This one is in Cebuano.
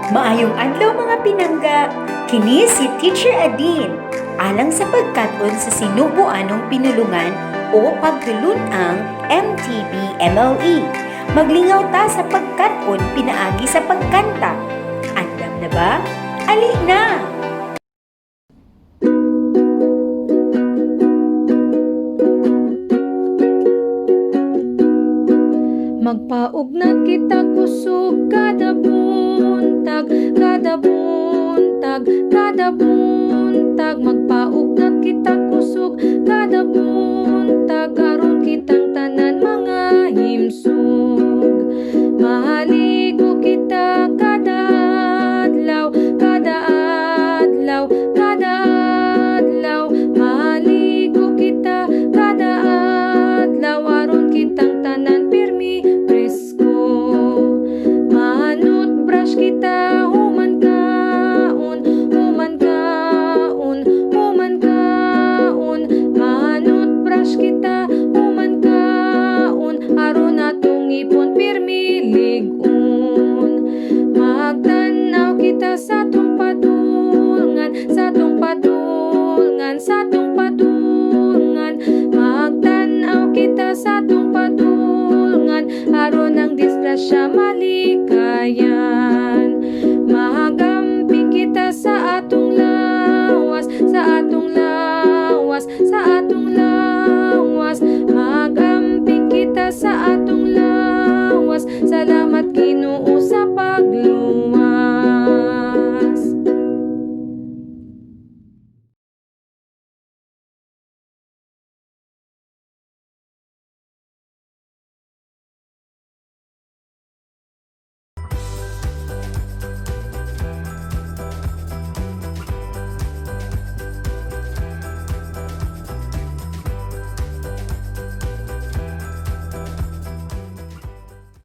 Maayong adlaw, mga pinangga. Kini si Teacher Adine. Alang sa pagkat-on sa sinubuanong pinulungan o pagtulun-ang MTB MLE. Maglingaw ta sa pagkat-on pinaagi sa pagkanta. Andam na ba? Ali na! Magpaugnat kita kusog kada buntag, kada buntag, kada buntag. Magpaugnat kita kusog kada buntag aron kitang tanan mga himsog. Mahaligo kita kada adlaw, kada adlaw, kada adlaw. Mahaligo kita kada adlaw aron kitang tanan pirmi presko. Mahanot brush kita human kaon, human kaon, human kaon. Mahanot brush kita human kaon aron atong ngipon pirmi lig-on. Magtan-aw kita sa atong padulngan, sa atong padulngan, sa atong padulngan. Magtan-aw kita sa atong padulngan aron ang disgrasya malikayan.